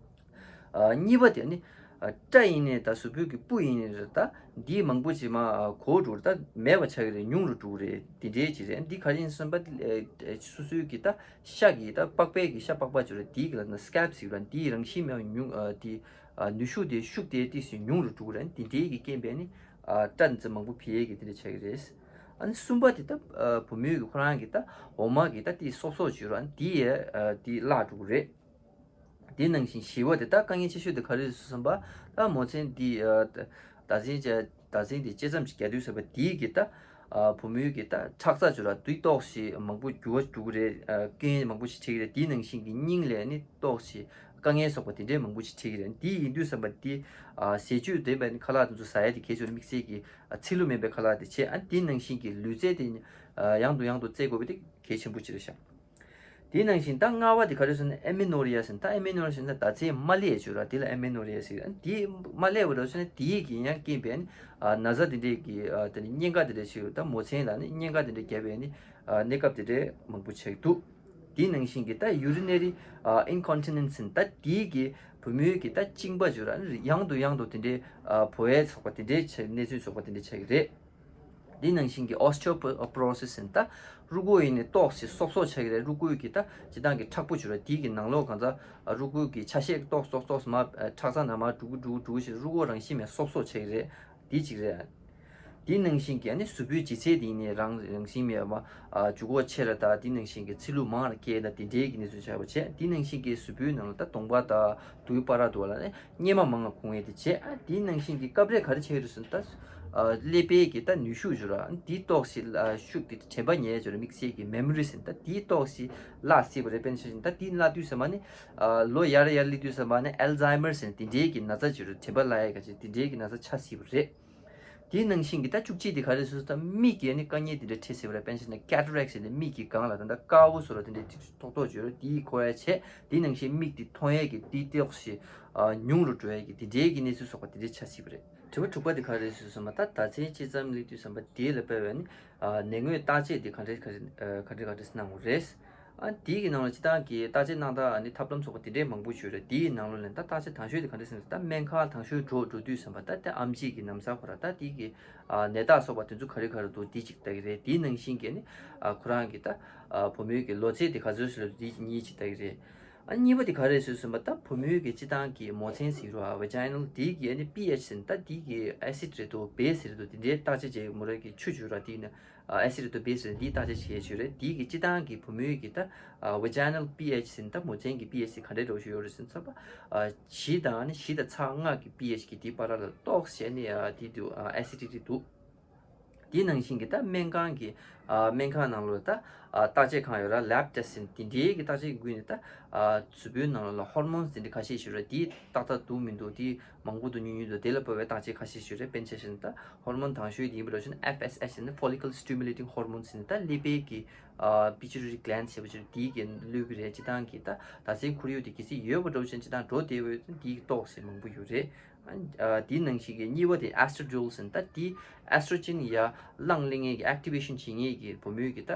ཨ་གཉིས་པ་དེ་ནི་ཨ་སྐྲ་ཡིན་ནའི་ད་གཟུགས་པོའི་གི་སྤུ་ཡིན་ནའི་རེད། ད་འདི་མང་པོ་ཅིག་མར་ཨ་གོག་འགྲོ་རེད། ད་མེད་པ་ཆགས་ཀྱི་རེད། ཉུང་རུ་འགྲོ་གི་རེད། འདི་འདྲའི་ཅིག་རེད། འདི་ག་རེ་ཡིན་ཟེར་ཙམ་པ་ཨ་སོ་སོའི་གི་ད་ཤ་གི་ད་པགས་པའི་གི་ཤ་པགས་པ་ཅིག་རེད། འདི་གི་ལ་ན་སྐེབ་ཟེར་ར། འདི་རང་བཞིན་མེད་པ་ཉུང་ཨ་འདི་ཨ་ནུས་ཤུགས་དེ་ཤུགས་དེ་ཏོག་ཙམ་ཉུང་རུ་འགྲོ་གི་རེད། འདི་འདྲའི་གི་རྐྱེན་པས་ནི་ཨ་སྐྲ་འདི་ཚོ་མང་པོ་འཕེལ་ཡས་གི་འདི་འདྲ་ཆགས་ཀྱི་རེད། ཨ་ནི་གསུམ་པ་དེ་ད་ཨ་བུ་མོའི་གི་ཁོ་རང་གི་ད་འོ་མ་གི་ད་དེ་སོབ་སོབ་ཅིག་ར། འདི་ཡ་ཨ་དེ་བརླག་འགྲོ་གི་རེད། དེ་ནང་བཞིན་བཞི་པ་དེ་ད་དཀའ་ངལ་ཆེ་ཤོས་དེ་ག་རེ་རེད་ཟེར་ཙམ་པ། ད་མོ་མཚན་འདི་ཨ་ཟླ་མཚན་ཅ་ཟླ་མཚན་འདི་དཔྱད་མཚམས་ཅིག་རྒྱག་དུས་ཙམ་པ་དེའི་གི་ད་ཨ་བུ་མོའི་གི་ད་ཁྲག་རྩ་ཅིག་ར་དེ་ཏོག་ཙམ་མང་པོ་འགྱུར་བ་འགྲོ་གི་རེད། ཨ་སྐྱོན་མང་པོ་ཞིག་འཕྲད་ཀྱི་རེད། དེ་ནང་བཞིན་གི་སྙིང་ལ་ནི་ཏོག་ཙམ་དཀའ་ངལ་སོགས་པ་དེ་འདྲའི་མང་པོ་ཞིག་འཕྲད་ཀྱི་རེད། དེ་ཡིན་དུས་ཙམ་པ་དེ་ཨ་ཟས་བཅུད་ལྡན་པའི་ནི་ཁ་ལག་དེ་ཚོ་ཟ་ཡ་དེ་གལ་ཆེ་བ་རེད། དམིགས་བསལ་གྱི་ཨ་ཚིལ་ལུ་མེད་པའི་ཁ་ལག་དེ་བྱས། ཨ་དེ་ནང་བཞིན་གྱི་ལུས་རྩལ་དེ་ཨ་ཡང་དུ་ཡང་དུ་རྩེད་དགོས་པ་དེ་གལ་ཆེན་པོ་ཅིག་རེད་ཤག་དེའི་ནང་བཞིན་ད་ལྔ་པ་དེ་ག་རེ་ཟེར་ན་ཨེ་མེ་ནོ་རི་ཡ་ཟེར་ན། ད་ཨེ་མེ་ནོ་རི་ཡ་ཟེར་ན་ཟླ་མཚན་མ་སླེབས་ཡས་ཅིག་ར། དེ་ལ་ཨེ་མེ་ནོ་རི་ཡ་ཟེར། དེ་མ་སླེབས་པ་རེད་ཟེར་ན་དེའི་གི་ཡང་རྐྱེན་པས་ནི་ཨ་ན་ཚ་དེ་འདྲས་ཀྱི་ཨ་དེ་ནི་གཉན་ཁ་དེ་འདྲས་ཅིག་ད་མོ་མཚན་ལ་ནི་གཉན་ཁ་དེ་འདྲས་བརྒྱབ་པས་ནི་ཨ་གནས་སྐབས་དེ་འདྲས་མང་པོ་ཆགས་འདུག་དེའི་ནང་བཞིན་གྱི་ད་urinary་ཨ་incontinence་ཟེར་ན་ད་དེའི་གི་བུ་མོའི་གི་ད་གཅིན་པ་ཅིག་ར། ཡང་དུ་ཡང་དུ་དེ་འདྲས་ཨ་བོ་ཡས་ཚོགས་པ་དེ་འདྲས་ཆགས། གནས་ཚུལ་ཚོགས་པ་དེ་འདྲས་ཆགས་ཀྱི་རེད། འདི་ནང་བཞིན་གྱི་osteoporosis་ཟེར་ན་ད་རུས་ཁོག་ཡིན་ནའི་ཏོག་ཙམ་སོབ་སོབ་ཆགས་ཀྱི་རེད། རུས་ཁོག་གི་ད་སྤྱིར་བཏང་གི་མཁྲེགས་པོ་ཅིག་རེད། དེའི་གི་ནང་ལོགས་གང་ཚ་རུས་ཁོག་གི་ཆ་ཤས་ཏོག་ཙམ་ཏོག་ཙམ་མར་ཁྲག་རྩ་ནང་མར་འགྲོ་གི་འགྲོ་གི་འགྲོ་གི་ཞེས་རུས་ཁོག་རང་བཞིན་མེད་སོབ་སོབ་ཆགས་ཀྱི་རེད། འདི་གཅིག་རེད། དེའི་ནང་བཞིན་གྱི་ཨ་ནི་གཟུགས་པོའི་ལྗིད་ཚད་དེ་ནི་རང་རང་བཞིན་མེད་པ། ཨ་འཇུ་གོག་ཆེ་ར་དང་དེའི་ནང་བཞིན་གྱི་ཚིལ་ལུ་མང་ར་སྐྱེས་དང་དེ་འདྲའི་གི་གནས་ཚུལ་ཆགས་པ་བྱས། དེའི་ནང་བཞིན་གྱི་གཟུགས་པོའི་ནང་ལ་ད་གདོང་པ་དང་དུག་པ་ར་དུ་བ་ལ་ནི་གཉེར་མ་མང་ང་ཁུང་ཡས་དེ་བྱས། ཨ་དེའི་ནང་བཞིན་གྱི་སྐབས་རེ་ག་རེ་བྱས་རུ་སོང་ད། ཨ་ཀླད་པའི་གི་ད་ནུས་ཤུགས་བྱུ་ར་དེའི་ཏོག་ཞིག་ལ་ཤུགས་དེ་དྲན་པ་ཉལ་བྱུ་ར་དམིགས་བསལ་གྱི་མེ་མོ་རི་ཟེར་ད་དེའི་ཏོག་ཞིག་བརླག་སྲིད་པ་རེད། དཔེར་ན་ཆ་བཞག་ན་ད་དེ་བརླག་དུས་ཙམ་པ་ནི་ཨ་ལོ་ཡར་ཡར་སླེབས་དུས་ཙམ་པ་ནི་ཨལ་ཛི་ཧེ་མར་ཟེར་ན་དེ་འདྲའི་གི་ན་ཚ་བྱུ་ར་དྲན་པ་བརླག་ཡས་ག་ཅིག་དེ་འདྲའི་གི་ན་ཚ་ཆགས་སྲིད་པ་རེད། དེའི་ནང་བཞིན་གྱི་ད་བཅུ་གཅིག་དེ་ག་རེ་སོ་སོ་ད་མིག་གི་ནི་དཀའ་ངལ་དེ་འདྲ་འཕྲད་སྲིད་པ་རེད། དཔེར་ན་ཆ་བཞག་ན་ཀེ་ཊ་རེག་ཟེར་ནས་མིག་གི་སྒང་ལ་ད་ད་དཀར་པོ་བཟོ་ར་དེ་འདྲའི་ཏོག་ཏོག་བྱུ་ར་དེའི་ཁོ་ཡ་བྱས། དེའི་ནང་བཞིན་མིག་དེ་མཐོང་ཡས་ཀྱི་དེའི་ཏོག་ཞིག་ཉུང་རུ་འགྲོ་ཡས་ཀྱི་དེ་འདྲའི་གི་གནས་ཚུལ་སོགས་པ་དེ་འདྲའི་ཆགས་སྲིད་པ་རེད། དྲི་བ་དྲུག་པ་དེ་ག་རེ་སོ་སོ་མ་ད་ད་ཚན་དཔྱད་མཚམས་སླེབས་དུས་ཙམ་པ་དེ་ལ་དཔག་པའི་ནི་ནད་ངོས་བརྟག་དཔྱད་དེ་ག་འདྲ་ག་རེ་ག་འདྲ་ག་འདྲ་གནང་དགོས་རེད། ཨ་དེའི་གི་ནང་ལ་སྤྱི་བཏང་གི་བརྟག་དཔྱད་གནང་སྟངས་ཨ་ནི་ཐབས་ལམ་སོགས་པ་དེ་འདྲའི་མང་པོ་ཡོད་རེད། དེའི་ནང་ལོགས་ནས་ད་བརྟག་དཔྱད་དང་ཤོས་དེ་ག་འདྲ་ཟེར་ན་ད་སྨན་ཁང་དང་ཤོས་འགྲོ་འགྲོ་དུས་ཙམ་པ་ད་ལྟ་ཨེམ་ཆི་གི་ན་བཟའ་ཁོ་ར་ད་དེའི་གི་ཨ་ནད་རྟགས་སོགས་པ་དེ་ཚོ་ག་རེ་ག་རེ་འདུག་དེ་གཅིག་ལྟ་གི་རེད། དེའི་ནང་བཞིན་གྱི་ནི་ཨ་ཁོ་རང་གི་ད་ཨ་བུ་མོའི་གི་ལོ་ཚད་དེ་ག་ཚོད་ཟེར་ལ་དེ་གཉིས་གཅིག་ལྟ་གི་རེད། ཨ་གཉིས་པ་དེ་ག་རེ་ཟེར་ཟིན་པ་ད་བུ་མོའི་གི་སྤྱི་བཏང་གི་མོ་ཚན་ཟེར་རོ་ཨ་ཝ་ཇི་ནལ་དེའི་གི་ཨ་ནི་པི་ཨེཆ་ཟེར་ན་ད་དེའི་གི་ཨེ་སིད་རེད་འདུག་བེ་སི་རེད་འདུག་དེ་འདྲའི་བརྟག་དཔྱད་བྱས་མོ་ར་གི་ཆུ་བྱུ་ར་དེའི་ནི་ཨ་ཨེ་སིད་དང་བེ་སི་འདིའི་བརྟག་དཔྱད་བྱེད་ཡས་ཡོད་རེད། འདིའི་གི་སྤྱི་བཏང་གི་བུ་མོའི་གི་ད་ཝ་ཇི་ནལ་པི་ཨེཆ་ཟེར་ན་ད་མོ་ཚན་གི་པི་ཨེཆ་ཟེར་ག་འདྲའི་འདྲ་བོ་ཞིག་ཡོད་རེད་ཟེར་ན་ཚ་བ་བཞི་དང་ནི་བཞི་དང་ཚེག་ལྔ་གི་པི་ཨེཆ་གི་དེའི་བར་ལ་ཏོག་ཙམ་ནི་དེ་དུ་ཨེ་སི་ཌི་ཊི་འདུག་དེའི་ནང་བཞིན་གི་ད་སྨན་ཁང་གི་སྨན་ཁང་ནང་ལོགས་ད་བརྟག་དཔྱད་ཁང་ཡོད་ར་ལེབ་ཊེ་སི་ཟེར་ན་དེ་འདྲའི་གི་བརྟག་དཔྱད་ཀྱི་བརྒྱུད་ནས་ད་གཟུགས་པོའི་ནང་ལོགས་ལ་ཧོར་མོན་ཟེར་འདྲ་ཁ་ཤས་ཤིག་ཡོད་ར་དེ་ཏག་ཏག་འདུག་མི་འདུག་དེ་མང་པོ་འདུག་ཉུང་ཉུང་འདུག་དེ་ལ་དཔག་པའི་བརྟག་དཔྱད་ཁ་ཤས་ཤིག་ཡོད་རེད། དཔེར་ན་ཆ་བཞག་ན་ད་ཧོར་མོན་དང་ཤོས་དེ་ཡིན་པ་འདྲ་བྱས་ན་ཨེཕ་ཨེས་ཨེཆ་ཟེར་ན་ཕོ་ལི་ཀལ་སི་ཊི་མུ་ལེ་ཊིང་ཧོར་མོན་ཟེར་ནས་ད་ཀླད་པའི་གི་པི་ཊུ་ཊ་རི་གི་ལེན་ཌི་ཟེར་བ་ཅིག་དེའི་གི་ལུས་ཀྱི་རེད། སྤྱི་བཏང་གི་ད་ད་ཚན་ཁོར་ཡུག་དེ་གལ་སྲིད་ཡོད་པ་འདྲ་བོ་ཅན་སྤྱི་བཏང་འགྲོ་བདེ་བོ་ཡོད་ཙང་དེའི་གི་ཏོག་ཙམ་མང་པོ་ཡོད་རེད། ཨ་དེའི་ནང་བཞིན་གི་གཉིས་པ་དེ་ཨེ་སི་ཊྲོ་ཇེན་ཟེར་ན་ད་དེ་ཨེ་སི་ཊྲོ་ཇེན་ཡར་ལངས་སླེབས་མཁན་གི་ཨེག་ཊི་ཝེ་ཤན་བྱེད་མཁན་གི་བུ་མོའི་གི་ད་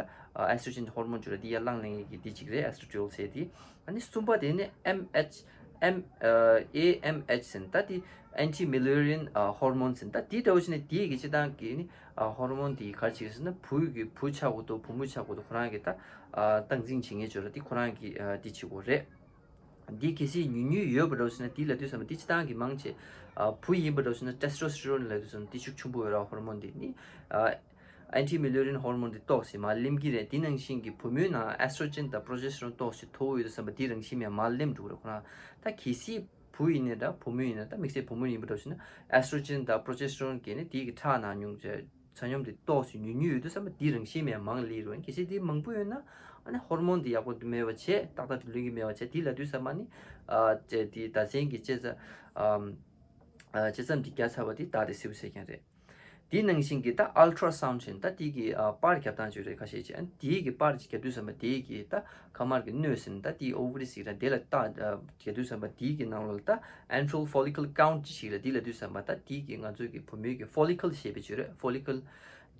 ཨེ་སི་ཊྲོ་ཇེན་ཧོར་མོན་ཅིག་རེད། དེ་ཡར་ལངས་སླེབས་མཁན་གི་དེ་གཅིག་རེད་ཨེ་སི་ཊྲོ་ཇེན་ཟེར་དེ། ཨ་ནི་གསུམ་པ་དེ་ནི་ཨེམ་ཨེཆ་ཨེམ་ཨེ་ཨེམ་ཨེཆ་ཟེར་ན་ད་དེ་ཨན་ཊི་མེ་ལེ་རི་ཡན་ཧོར་མོན་ཟེར་ན་ད་དེ་འདྲ་བོ་ཞིག་ནི་དེའི་གི་སྤྱི་བཏང་གི་ནི་ཧོར་མོན་དེ་ག་རེ་བྱེད་ཟེར་ན་བུ་གི་བུ་ཆགས་དགོས་འདུག་བུ་མོ་ཆགས་དགོས་འདུག་ཁོ་རང་གི་ད་སྟངས་འཛིན་བྱེད་མཁན་ཅིག་རེད། དེ་ཁོ་རང་གི་དེ་བྱེད་དགོས་རེད། འདི་གལ་སྲིད་ཉུང་ཉུང་ཡོད་པ་འདྲ་བོ་ཟེར་ན་དེ་ལབ་དུས་ཙམ་པ་དེ་སྤྱི་བཏང་གི་མང་ཆེ་ཨ་བུ་ཡིན་པ་འདྲ་བོ་ཟེར་ན་ཊེ་སི་ཊོ་སི་ཊེ་རོན་ལབ་དུས་ཙམ་དེ་ཤུགས་ཆེན་པོ་ཡོད་ར་ཧོར་མོན་དེ་ནི་ཨ་ཨན་ཊི་མེ་ལེ་རི་ཡན་ཧོར་མོན་དེ་ཏོག་ཙམ་མར་ལེན་གྱི་རེད། དེ་ནང་བཞིན་གྱི་བུ་མོའི་ནང་ཨེ་སི་ཊྲོ་ཇེན་དང་པྲོ་ཇེ་སི་ཊེ་རོན་ཏོག་ཙམ་མཐོ་བོ་ཡོད་དུས་ཙམ་པ་དེ་རང་བཞིན་མེད་མར་ལེན་འགྲོ་གི་རེད། ཁོ་རང་ད་གལ་སྲིད་བུ་ཡིན་ནའི་འདྲ་བུ་མོ་ཡིན་ན་ད་དམིགས་བསལ་བུ་མོ་ཡིན་པ་འདྲ་བོ་ཟེར་ན་ཨེ་སི་ཊྲོ་ཇེན་དང་པྲོ་ཇེ་སི་ཊེ་རོན་གྱི་ནི་དེ་གི་ཁྲག་ནང་ཉུང་ཆེ་ཆ་སྙོམས་དེ་ཏོག་ཙམ་ཉུང་ཉུང་ཡོད་དུས་ཙམ་པ་དེ་རང་བཞིན་མེད་མང་ལས་རུང་གལ་སྲིད་དེ་མང་པོ་ཡོད་ན་ཨ་ནི་ཧོར་མོན་དེ་ཡག་པོ་མེད་པ་བྱས་ཏག་ཏག་དེ་ལོན་གྱི་མེད་པ་བྱས་དེ་ལབ་དུས་ཙམ་པ་ནི་ཨ་ཅེ་དེ་ད་ཚན་གྱི་དཔྱད་རྩ་ཨམ་ཨ་དཔྱད་རྩོམ་དེ་རྒྱག་ཚར་བ་དེ་ད་དེ་སེའུ་སེ་ཀྱང་རེད། དེ་ནང་བཞིན་གྱི་ད་ཨལ་ཊྲ་སའུན་ཌ་བྱས་ན་ད་དེ་གི་ཨ་པར་རྒྱབ་སྟངས་ཅིག་རེད་ཁ་ཤས་ཅིག་ཨ་ནི་དེ་གི་པར་ཅིག་རྒྱབ་དུས་ཙམ་པ་དེ་གི་ད་ཁ་མར་གྱི་སྣོད་ཟེར་ན་ད་དེའི་ཨོ་ཝ་རི་ཟེར་ར་དེ་ལ་ལྟ་རྒྱག་དུས་ཙམ་པ་དེའི་གི་ནང་ལོགས་ལ་ད་antral follicle count ཅིག་ལ་དེ་ལབ་དུས་ཙམ་པ་ད་དེའི་གི་ང་ཚོའི་གི་བུ་མོའི་གི་ཕོ་ལི་ཀལ་ཞེས་པའི་ཅིག་རེད། ཕོ་ལི་ཀལ་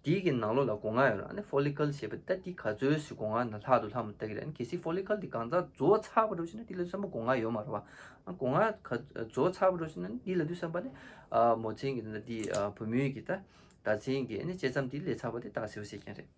དེའི་གི་ནང་ལོགས་ལ་སྒོ་ང་ཡོད་ར། ཨ་ནི་ཕོ་ལི་ཀལ་ཞེས་པ་ད་དེ་ག་ཚོད་ཞིག་སྒོ་ང་ན་ལྷག་འདུག་ལྷག་མ་འདུག་ལྟ་གི་རེད། ཨ་ནི་གལ་སྲིད་ཕོ་ལི་ཀལ་དེ་གང་ཚང་རྫོགས་ཚར་བ་འདྲ་བོ་ཞིག་ན་དེ་ལབ་དུས་ཙམ་པ་སྒོ་ང་ཡོད་མ་རེད་བ། ཨ་སྒོ་ང་ག་རྫོགས་ཚར་བ་འདྲ་བོ་ཞིག་ན་དེ་ལབ་དུས་ཙམ་པ་ནི་ཨ་མོ་ཚན་གི་ད་དེ་ཨ་བུ་མོའི་གི་ད་ད་ཚན་གི་ཨ་ནི་དཔྱད་རྩོམ་དེ་སླེབས་ཚར་བ་དེ་ད་སེའུ་སེ་ཀྱང་རེད།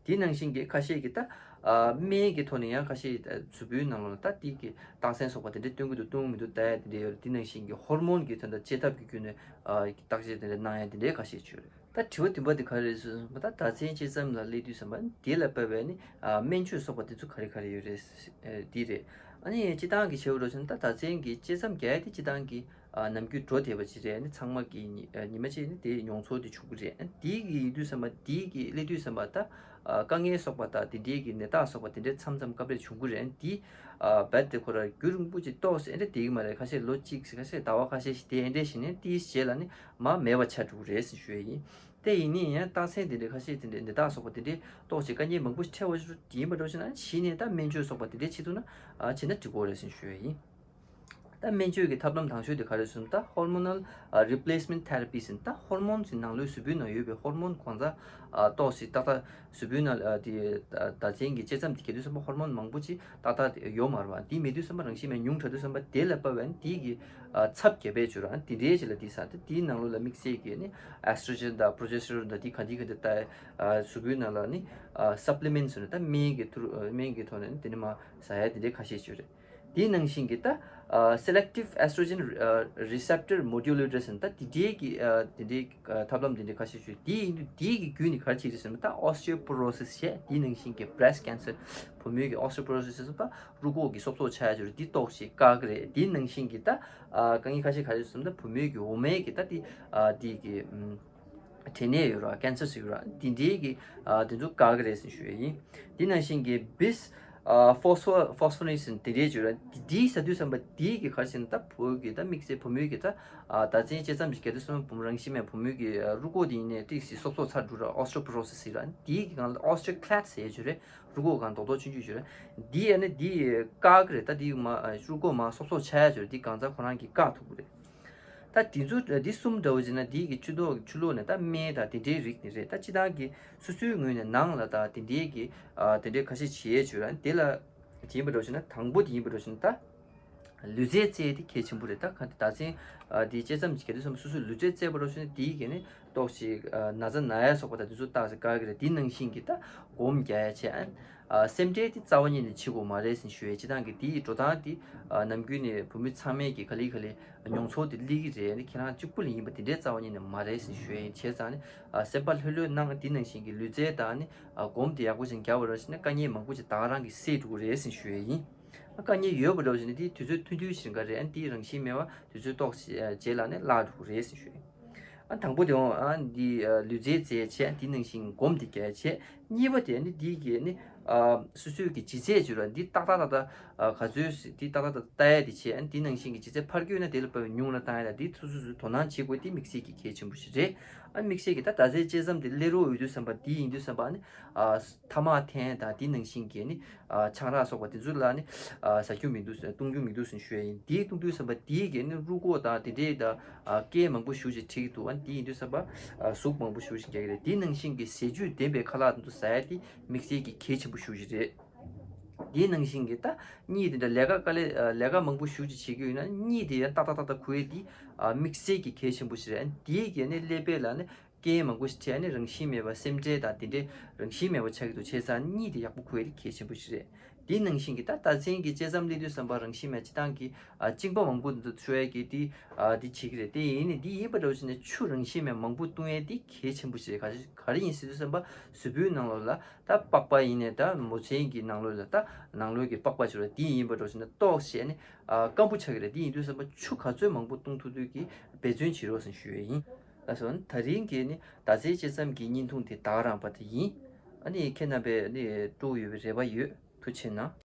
དེའི་ནང་བཞིན་གྱི་ཁ་ཤས་ཀྱིས་ད་ཨ་སྨན་གྱི་ཐོག་ནས་ཡང་ཁ་ཤས་ཀྱིས་ད་གཟུགས་པོའི་ནང་ལོགས་ལ་ད་དེ་གི་རྟགས་མཚན་སོགས་པ་དེ་འདྲའི་སྟོན་གྱི་འདུག་སྟོན་མི་འདུག་ལྟ་ཡ་དེ་འདྲའི་ཡོད་རེད། དེ་ནང་བཞིན་གྱི་ཧོར་མོན་གྱི་དོན་དག་དཔྱད་ཐབས་ཀྱི་བརྒྱུད་ནས་ཨ་བརྟག་དཔྱད་དེ་འདྲ་གནང་ཡ་དེ་འདྲའི་ཁ་ཤས་ཅིག་ཡོད་རེད། ད་དྲི་བ་བདུན་པ་དེ་ག་རེ་རེད་ཟེར་ན་ད་ད་ཚན་དཔྱད་རྩོམ་ལ་སླེབས་དུས་ཙམ་པ་དེ་ལ་དཔག་པའི་ནི་ཨ་སྨན་བཅོས་སོགས་པ་དེ་ཚོ་ག་རེ་ག་རེ་ཡོད་རེད་ཟེར་ཨ་དེ་རེད། ཨ་ནི་སྤྱིར་བཏང་གི་བྱས་པ་འདྲ་བྱས་ན་ད་ད་ཚན་གྱི་དཔྱད་རྩོམ་རྒྱག་ཡ་དེ་སྤྱིར་བཏང་གི་ཨ་ནམ་རྒྱུན་འགྲོ་བསྡད་པ་ཅིག་རེད། ཨ་ནི་ཚང་མ་གི་ཉི་ཨ་ཉི་མ་གཅིག་ནི་དེའི་མྱོང་ཚོར་དེ་བྱུང་གི་རེད། ཨ་ནི་དེའི་གི་ཡིན་དུས་ཙམ་པ་དེའི་གི་སླེབས་དུས་ཙམ་པ་ད་ཨ་དཀའ་ངལ་སོགས་པ་དང་དེ་འདྲའི་གི་ནད་རྟགས་སོགས་པ་དེ་འདྲའི་མཚམས་མཚམས་སྐབས་རེ་བྱུང་གི་རེད། ཨ་ནི་དེ་ཨ་རྦད་དེ་ཁོ་རང་རྒྱུན་རིང་པོ་ཅིག་ཏོག་ཙམ་ཨེ་འདྲ་བསྡད་ཀྱི་མ་རེད། ཁ་ཤས་ལོ་གཅིག་ཟེར་ཁ་ཤས་ཟླ་བ་ཁ་ཤས་ཤིག་དེ་ཨེ་འདྲ་ཞིག་ནས་དེའི་རྗེས་ལ་ནི་མར་མེད་པ་ཆགས་འགྲོ་གི་རེད་ཟེར་ཞུ་ཡ་ཡིན། དེ་ཡིན་ནའི་ཡང་རྟགས་མཚན་དེ་འདྲའི་ཁ་ཤས་དེ་འདྲའི་ནད་རྟགས་སོགས་པ་དེ་འདྲའི་ཏོག་ཙམ་དཀའ་ངལ་མང་པོ་ཞིག་འཕྲད་པ་ཡིན་པ་འདྲ་བྱས་ན་གཞི་ནས་ད་སྨན་བཅོས་སོགས་པ་དེ་འདྲའི་བྱེད་ཐུབ་ན་ཨ་བྱས་ན་འགྲིག་གི་རེད་ཟེར་ཞུ་ཡ་ཡིན། ད་སྨན་བཅོས་ཀྱི་ཐབས་ལམ་དང་ཤོས་དེ་ག་རེ་ཟེར་ན་ད་hormonal replacement therapy ཟེར་ན་ད་ཧོར་མོན་ཟེར་ནང་ལོའི་གཟུགས་པོའི་ནང་ཡོད་པའི་ཧོར་མོན་གང་ཚང་ཨ་ཏོག་ཙམ་ཏག་ཏག་གཟུགས་པོའི་ནང་ཨ་དེ་ད་ད་ཚན་གྱི་དཔྱད་རྩོམ་དེ་རྒྱག་དུས་ཙམ་པ་ཧོར་མོན་མང་པོ་ཅིག་ཏག་ཏག་ཡོད་མ་རེད་བ། དེ་མེད་དུས་ཙམ་པ་རང་བཞིན་མེད་ཉུང་དྲགས་དུས་ཙམ་པ་དེ་ལ་དཔག་པའི་དེ་གི་ཨ་ཚབ་བརྒྱབ་པའི་བྱུ་ར་དེ་འདྲའི་ཅིག་ལ་དེ་ཟ་དེ་དེའི་ནང་ལོགས་ལ་དམིགས་བསལ་གྱི་ནི་estrogen དང་progesterone དང་དེ་ག་དེ་ག་དེ་ད་ཨ་གཟུགས་པོའི་ནང་ལ་ནི་ཨ་supplement ཟེར་ན་ད་སྨན་གྱི་ཐོག་ཨ་སྨན་གྱི་ཐོག་ནས་ནི་དེ་ནི་མ་ཟ་ཡ་དེ་འདྲའི་ཁ་ཤས་ཅིག་ཡོད་རེད། དེའི་ནང་བཞིན་གྱི་ད་ selective estrogen receptor modulator ཟེར་ན་ད་དེ་འདྲའི་གི་དེ་འདྲའི་ཐབས་ལམ་དེ་འདྲའི་ཁ་ཤས་ཤིག་དེ་ཡིན་དུས་དེའི་གི་བརྒྱུད་ནས་ག་རེ་བྱེད་ཀྱི་རེད་ཟེར་ན་ད་osteoporosis བྱས་དེ་ནང་བཞིན་གྱི་breast cancer བུ་མོའི་གི་osteoporosis ཟེར་ན་ད་རུས་ཁོག་གི་སོབ་སོབ་ཆགས་ཡ་ཅིག་རེད། དེ་ཏོག་ཙམ་བཀག་གི་རེད། དེ་ནང་བཞིན་གྱི་ད་དཀའ་ངལ་ཁ་ཤས་ག་རེ་ཟེར་ན་ད་བུ་མོའི་གི་འོ་མའི་གི་ད་དེ་དེ་གི་འབྲས་ནད་ཡོད་ར་cancer ཟེར་ཡོད་ར་དེ་འདྲའི་གི་དེ་ཚོ་བཀག་གི་རེད་ཟེར་ཞུ་ཡ་ཡིན། དེ་ནང་བཞིན་གྱི་bis phospho- phosphorus དེ་འདྲའི་བརྗོད་ར་དེ་འདྲའི་ཟ་དུས་ཙམ་པ་དེའི་གི་ག་རེ་ཟེར་ན་ད་བུ་གི་ད་དམིགས་བསལ་བུ་མོའི་གི་ད་ད་ཅིང་བཅད་མཚམས་ཀྱི་གལ་ཏེ་སོང་བུ་མོ་རང་བཞིན་མེད་བུ་མོའི་གི་རུས་ཁོག་དེ་ཡིན་ནའི་ཏིག་སི་སོབ་སོབ་ཚ་འགྲོ་ར་osteoporosis ཟེར་ར་དེའི་གི་སྒང་ལ་osteoclast ཟེར་ཡ་བརྗོད་རེད། རུས་ཁོག་སྒང་རྡོག་རྡོག་ཆུང་ཆུང་བརྗོད་རེད། དེ་ཡིན་ནའི་དེ་བཀག་གི་རེད། ད་དེ་མ་རུས་ཁོག་མ་སོབ་སོབ་ཆགས་ཡ་བརྗོད་རེད། དེ་གང་ཚ་ཁོ་རང་གི་བཀག་ཐུབ་གི་རེད། ད་དེ་ཚོ་འདི་གསུམ་འདྲ་བོ་བྱས་ན་དེའི་གི་ཕྱི་ལོགས་ཕྱི་ལོགས་ནས་ད་སྨན་དང་དེ་འདྲའི་རིགས་ནི་རེད། ད་སྤྱི་བཏང་གི་སོ་སོའི་ངོས་ནས་ནང་ལ་ད་དེ་འདྲའི་གི་དེ་འདྲའི་ཁ་ཤས་བྱེད་ཡས་བྱོས་ར་དེ་ལ་དེ་ཡིན་པ་འདྲ་བོ་བྱས་ན་དང་པོ་དེ་ཡིན་པ་འདྲ་བོ་བྱས་ན་ད་ལུས་རྩལ་རྩེད་དེ་གལ་ཆེན་པོ་རེད། ད་ག་ད་ཅིང་དེ་བཅད་མཚམས་ཀྱི་གལ་ཏེ་སོང་སོ་སོའི་ལུས་རྩལ་རྩེད་པ་འདྲ་བོ་བྱས་ན་དེའི་གི་ནི་ཏོག་ཅིག་ན་ཚ་ན་ཡ་སོགས་པ་ད་དེ་ཚོ་ཏག་ཏག་བཀག་གི་རེད། དེ་ནང་བཞིན་གི་ད་སྒོམ་རྒྱག་ཡ་བྱས་ཨ། སེམས་ཁྲལ་དེ་རྩ་བ་ཉིད་ནས་བྱེད་དགོས་མ་རེད་ཟེར་ཞུ་ཡས། སྤྱི་བཏང་གི་དེའི་འགྲོ་སྟངས་དེ་ནམ་རྒྱུན་ནས་བུད་མེད་ཚང་མས་ཀྱི་ག་ལེ་ག་ལེ་མྱོང་ཚོར་དེ་སླེབས་ཀྱི་རེད། ཁྱེད་རང་གཅིག་པུ་ལ་ཡིན་པ་དེ་འདྲའི་རྩ་བ་ཉིད་ནས་མ་རེད་ཟེར་ཞུ་ཡས་ཡིན། བྱས་ཙང་ནི་སེམས་པ་ལྷོད་ལྷོད་གནང་། དེ་ནང་བཞིན་གྱི་ལུས་རྩལ་དང་ནི་སྒོམ་དེ་ཡག་པོ་ཞིག་རྒྱག་པ་རེད་ཟེར་ན་དཀའ་ངལ་མང་པོ་ཞིག་ད་ག་རང་གིས་སེལ་འགྲོ་གི་རེད་ཟེར་ཞུ་ཡས་ཡིན། དཀའ་ངལ་ཡོད་པ་འདྲ་བོ་ཞིག་ནི་དེ་དུས་ཚོད་ཐུང་ཐུང་ཞིག་འགའ་རེད། ཨ་ནི་དེའི་རང་བཞིན་མེད་པ་དུས་ཚོད་ཏོག་ཙམ་རྗེས་ལ་ནི་བརླག་འགྲོ་གི་རེད་ཟེར་ཞུ་ཡས། ཨ་དང་པོ་དེ་འོང་ཨ་འདི་ལུས་རྩལ་རྩེད་བྱས། དེ་ནང་བཞིན་སྒོམ་དེ་རྒྱག་བྱས། གཉིས་པ་དེ་ནི་འདི་གི་ནི་སོ་སོའི་གི་ལྗིད་ཚད་བརྗོད་ར་འདི་ཏག་ཏག་ཏག་ཏག་ག་ཚོད་འདི་ཏག་ཏག་ཏག་ཏག་ལྟ་ཡ་དེ་བྱས། ཨ་འདི་ནང་བཞིན་གི་ལྗིད་ཚད་འཕར་གྱི་ཡོད་ན་དེ་ལ་དཔག་པའི་ཉུང་ལ་བཏང་ཡ་ལ་འདི་སོ་སོ་སོས་དོ་སྣང་བྱེད་དགོས། དེ་དམིགས་བསལ་གྱི་གལ་ཆེན་པོ་ཞིག་རེད། ཨ་དམིགས་བསལ་གྱི་ད་ད་ཚའི་བཅད་མཚམས་དེ་སླེབས་རོགས་ཡོད་དུས་ཙམ་པ་འདི་ཡིན་དུས་ཙམ་པ་ནི་ཐ་མག་འཐེན་དང་འདི་ནང་བཞིན་གི་ནི་ཆང་རག་སོགས་པ་དེ་ཚོ་ལ་ནི་ཟ་རྒྱུ་མི་འདུག་བཏུང་རྒྱུ་མི་འདུག་ཟེར་ཞུ་ཡ་ཡིན། དེའི་བཏུང་དུས་ཙམ་པ་དེའི་གི་ནི་རུས་ཁོག་དང་དེ་འདྲའི་ད་སྐད་མང་པོ་ཞེ་པོ་ཅིག་འཁྲིག་གི་འདུག་ཨ་དེ་ཡིན་དུས་ཙམ་པ་ཟུག་མང་པོ་ཞེ་པོ་ཅིག་རྒྱག་གི་རེད། དེ་ནང་བཞིན་གི་ཟས་བཅུད་ལྡན་པའི་ཁ་ལག་དེ་ཚོ་ཟ་ཡ་དེ་དམིགས་བསལ་གྱི་གལ་ཆེན་པོ་ཞེ་པོ་ཅིག་རེད། དེའི་ནང་བཞིན་གྱི་ད་གཉིད་དེ་འདྲ་ལས་ཀ་དཀའ་ལས་ལས་ཀ་མང་པོ་ཞེ་པོ་ཅིག་བྱེད་ཀྱི་ཡོད་ན་གཉིད་དེ་ཡང་ཏག་ཏག་ཏག་ཏག་ཁུག་ཡ་དེ་དམིགས་བསལ་གྱི་གལ་ཆེན་པོ་ཞིག་རེད། དེའི་གི་ནི་ཀླད་པ་ལ་ནི་སྐད་མང་པོ་ཞིག་བྱས་ནས་རང་བཞིན་མེད་པ་སེམས་ཁྲལ་དང་དེ་འདྲའི་རང་བཞིན་མེད་པ་ཆགས་ཀྱི་འདུག་བྱས་ཙང་གཉིད་དེ་ཡག་པོ་ཁུག་ཡ་དེ་གལ་ཆེན་པོ་ཞིག་རེད། དེ་ནང་བཞིན་གྱི་ད་ད་ཚན་གྱི་བཅད་མཚམས་སླེབས་དུས་ཙམ་པ་རང་བཞིན་མེད་སྤྱི་བཏང་གི་ཨ་གཅིན་པ་མང་པོ་འདུག་ཤོར་ཡ་གི་དེ་ཨ་དེ་བྱེད་ཀྱི་རེད། དེ་ཡིན་ནི་དེ་ཡིན་པ་འདྲ་བོ་ཞིག་ནས་ཆུ་རང་བཞིན་མེད་མང་པོ་བཏུང་ཡ་དེ་གལ་ཆེན་པོ་ཞིག་རེད། ག་རེ་ག་རེ་ཡིན་ཟེར་དུས་ཙམ་པ་གཟུགས་པོའི་ནང་ལོགས་ལ་ད་པགས་པ་ཡིན་ནའི་ད་མོ་མཚན་གྱི་ནང་ལོགས་ལ་ད་ནང་ལོགས་ཀྱི་པགས་པ་ཅིག་རེད། དེ་ཡིན་པ་འདྲ་བོ་ཞིག་ནས་ཏོག་བྱས་ནས་ཨ་སྐམ་པོ་ཆགས་ཀྱི་རེད། དེ་ཡིན་དུས་ཙམ་པ་ཆུ་ག་ཚོད་མང་པོ་བཏུང་ཐུབ་ཐུབ་ཀྱི་འབད་བརྩོན་བྱེད་རོགས་ཟེར་ཞུ་ཡ་ཡིན། ལགས་སོ། ད་རིང་གི་ནི་ད་ཚའི་བཅད་མཚམས་ཀྱི་བརྙན་ཐུང་དེ་ད་ག་རང་པ་དེ་ཡིན། ཨ་ནི་ཁྱེད་རྣམ་པས་ནི་སྤྲོ་ཡོད་པའི་རེ་བ་ཡོད། ཐུགས་རྗེ་གནང་།